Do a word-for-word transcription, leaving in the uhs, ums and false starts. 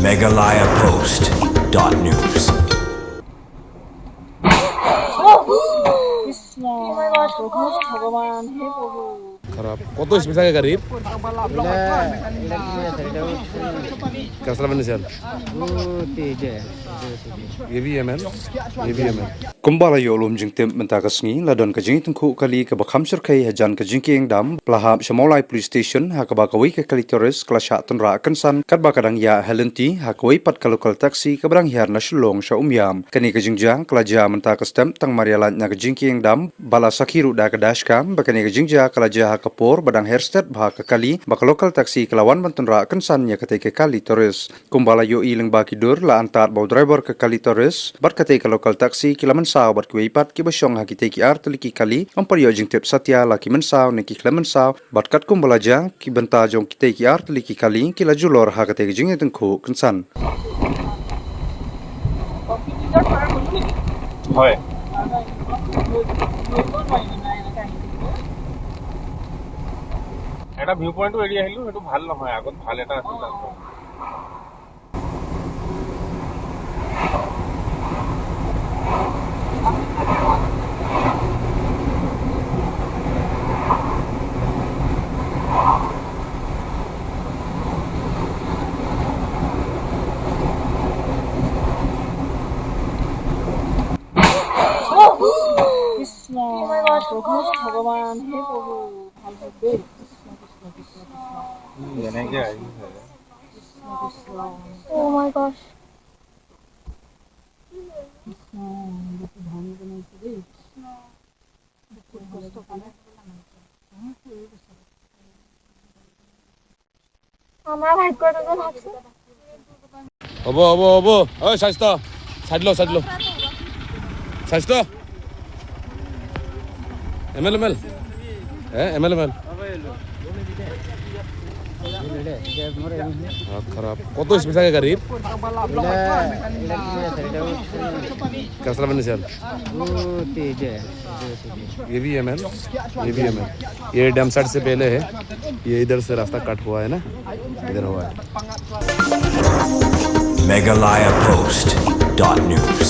Meghalaya Post dot news. Krishna, প্রভু ভগবান, হে প্রভু। খারাপ। কত স্পিড থাকে গাড়ির? এটা, এটা কি আছে? এটা হচ্ছে কাসলা বানিয়েছেন? ও, তে, এটা, এটা হচ্ছে কি? এবিএমএল? এবিএমএল। Kumba la ïoh lum jingtip mynta ka sngi, la don ka jingïatyngkhuh kali kaba kham shyrkhei hajan ka jingkieng dam, ba la hap sha Mawlai Police Station, ha kaba kawei ka kali tourist ka la shah tynrah kynsan, katba ka dang ïaid ha lynti, ha kawei pat ka local taxi kaba dang hiar na Shillong sha Umiam. Kane ka jingjia ka la jia mynta ka step, tang mar ïa lait na ka jingkieng dam, ba la sakhi ruh da ka dashcam, ba kane ka jingjia ka la jia ha ka por ba dang her stet bha ka kali, ba ka local taxi ka la wan ban tynrah kynsan ïa katei ka kali tourist. Kumba la ïohi lyngba ki dur, la antad ba u driver ka kali tourist bad katei ka local taxi ki la mynsaw bad kiwei pat kiba shong ha kitei ki ar tylli ki kali, ym pat ïoh jingtip satia la ki mynsaw ne ki khlem mynsaw, bad katkum ba la jia, ki bynta jong kitei ki ar tylli ki kali ki la julor ha katei ka jingïatyngkhuh kynsan. হয়। এটা ভিউ পইণ্টো এৰি আহিলোঁ, সেইটো ভাল নহয়, আগত ভাল এটা আছিল তাত। কৃষ্ণ, প্রভু ভগবান, হে প্রভু, ভাল করবে। কৃষ্ণ, কৃষ্ণ, কৃষ্ণ, কৃষ্ণ। হুম, এনেকে আহিছে। কৃষ্ণ, Krishna. Oh my gosh। Krishna, দেখো ভাঙি কেনে আছে রে। আমার ভাগ্যটা তো ভাবছে। হ'ব, হ'ব, হ'ব। ঐ, স্বাস্থ্য। চাইড ল, চাইড ল। স্বাস্থ্য। M L, M L. হে, এম এল, এম এল। খারাপ, খারাপ। কত স্পিড থাকে গাড়ির? এটা, এটা কি আছে? এটা হচ্ছে কাসলা বানিয়েছেন। ও, তে, এটা, এটা হচ্ছে কি? ये भी एमएल, ये भी एमएल। ये डैम साइड से पहले है, ये इधर से रास्ता कट हुआ है ना, इधर हुआ है। Meghalaya Post dot news.